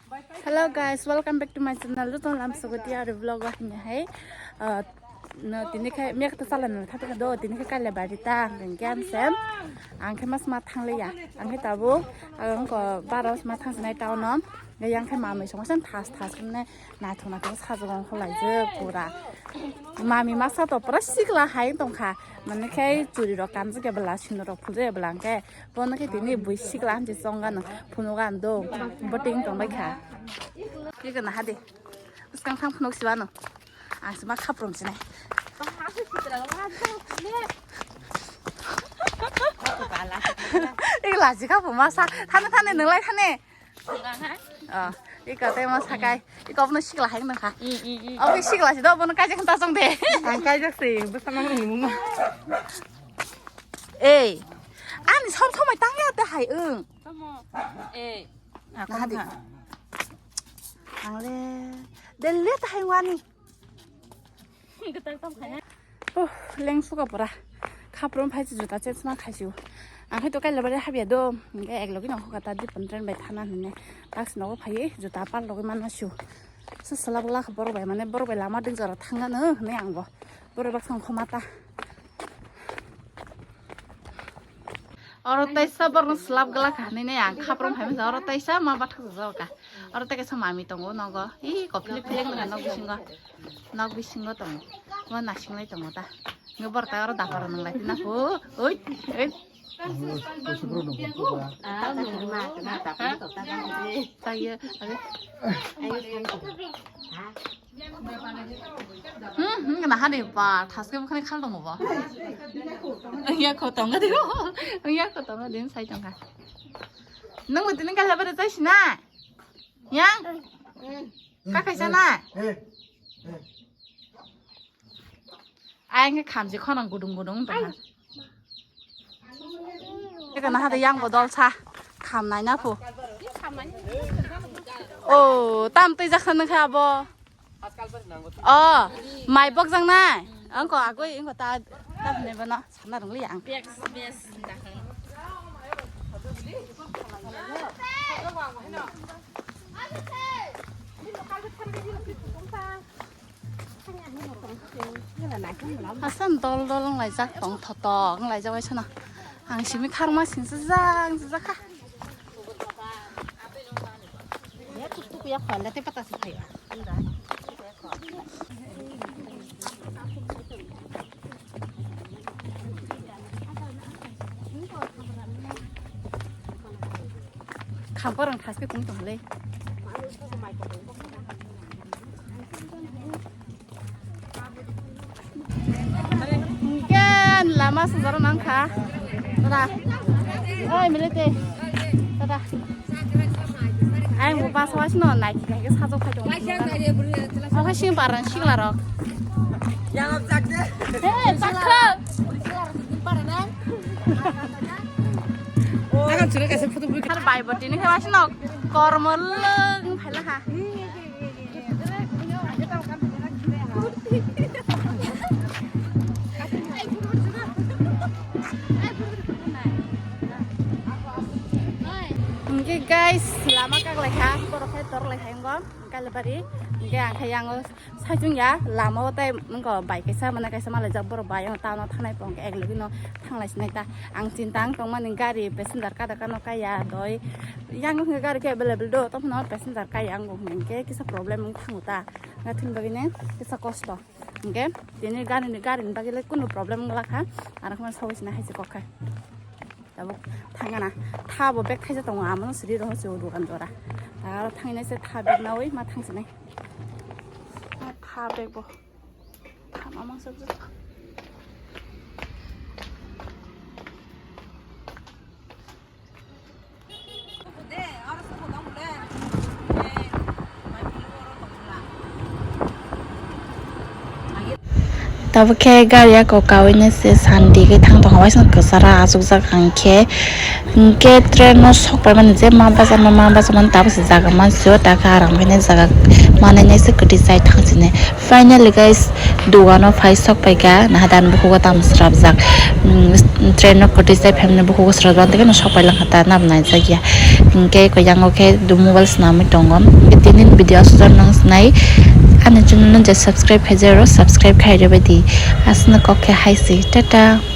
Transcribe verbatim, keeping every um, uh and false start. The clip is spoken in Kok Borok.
Hello guys, welcome back to my channel. Lutong lam sogoti aro vlog wa hini hai. Ah, no, tini khe mek ta chala no thata do, tini khe kaila bari ta, ang khe am sem. Ang khe mas ma thang le ya. Ang khe tabo, ang ko bara mas ma thang sinai town no. Yang khe mamai song sen thas thas ne. Naithok naithok sajwk wngkha laijak pura. Mami masa to pura sikla hai tongkha. Mane khe churi rok kanjak ya bwla, sino rok phulja ya bwla, hwnkhe bono khe tini bui sikla hinwi chongano phunugo ang do. Boting tongbai kha. Iko naha di. Bwskang thang phunuk sibano. Ang sima khaprom sinai. Iko laji kha phu masa. Thane thane nwnglai thane. Oh, iko tei mo sakai. Iko bono sikla hai nang kha. Mm, mm, mm. Oke sikla si do bono kaisa kanta song de. Ang kaijak si, bwsa mang ni muma. Ei. Ani sob somoi tang ya te hai ung. Tamo. Ei. Nah, hadi. Ang le. Delle ta hai wani. Kwtal tong khaina. Oh, leng suka pura. Khaprom phai juta chesma khaisio. Ang khe to kaila bari habya do. Hingke ek logi no hoka ta di pon train bai thana hine. Tax nogo phai juta pal logi manma sio. Se sala bwla kha borok bai mane borok bai lama ding jora thangna no hine ang bo. Borok bak sang khoma ta. Oro taisa borno slap gala kha hinui nai ang khaprom phai masa oro taisa ma bathak jajao ka. Oro tei kaisa mami tongo nogo. Ih, kok philip philip nang nok bisingo. Nok bisingo tongo. Mo nasinglai tongo ta. Nge borok ta oro dapar nang lai tina ko. Oi, oi. Ah, no. Ta ye, age. Hmm, hmm, na hade ba, thaske bukhani khal tongo ba. Iya ko tongo de. Iya ko tongo din sai tongkha. Nang bo tini kala bare chai sina. Yang. Ka khaisa na. Ai nge khamji khonang gudung gudung tongkha. Eka na hade yang bodol sa kham nai na phu. Oh, tam tei jaksa nang kha abo. Oh, mai bok jang nai. Angko agoi ingko ta ta ne bana sana rong li ang. Hasan dol dol wng laijak tong thotok wng laijak bai sano. Ang simi kharma sing sijak sijak kha. Khamparang thaske tong tong le. Hingke lama swngjaro nang kha. Tada. Oi, milite. Tada. Ai, mo basa wasi no nai khe khe sajok khai tong. Mo khe sing paran sikla rok. Hey, takha. Agan chule kaisa photo bui. Har bai botini khe wasi no kormo lwng phaila ha. Hingke guys, lama kaglai kha, borok hai tor lai kha, wngkha Kalibari. Hingke ang khe yango saichung ya, lama o tai wngkha bai kaisa, mane kaisa malaijak borok bai, ang tano thanai pong ek logi no thanglai sinai ta. Ang chinta ang tongmani gari passenger kada kano kaya doi. Yang wngkha gari khe available do, tongphano passenger kaya ang bo hingke kisa problem wng thango ta. Nga thwng bagwi ne kisa kosto. Hingke tini gari ni, gari ni bagwi le kunu problem wng lakha. Aro khma sawi sina hai se kok khai. Tabuk thangana. Tha bo bag thaisa tongo, amo no sri roho se o dogan jora. Aro thangnai se tha bag nawi ma thang sinai. Tha bag bo. Tha ma mang se. Tabuk khe gari ako kawina se sandi khe thang tongkha, waisa kwchara achukjak ang khe, hwnkhe train no sok paimani je ma bachama ma bachama tabuk se jaga mansio, takhe aram khe jaga Manai naise kwtwi chai thang sini. Finally guys, dugano phai sok paikha, nahadan bukhugo tamo srapjak. Mm, train no kwtwi chai phaimani bukhugo srapjak, tei no sok pailangkha ta, nabo naijakya. Hinkhe ko yango khe du mobile swnamwi tongo. Tini video aswk nang snai, ani channel no je subscribe khaijak rw, subscribe khai rwbaidi. Aswkno kok khe hai se, tata.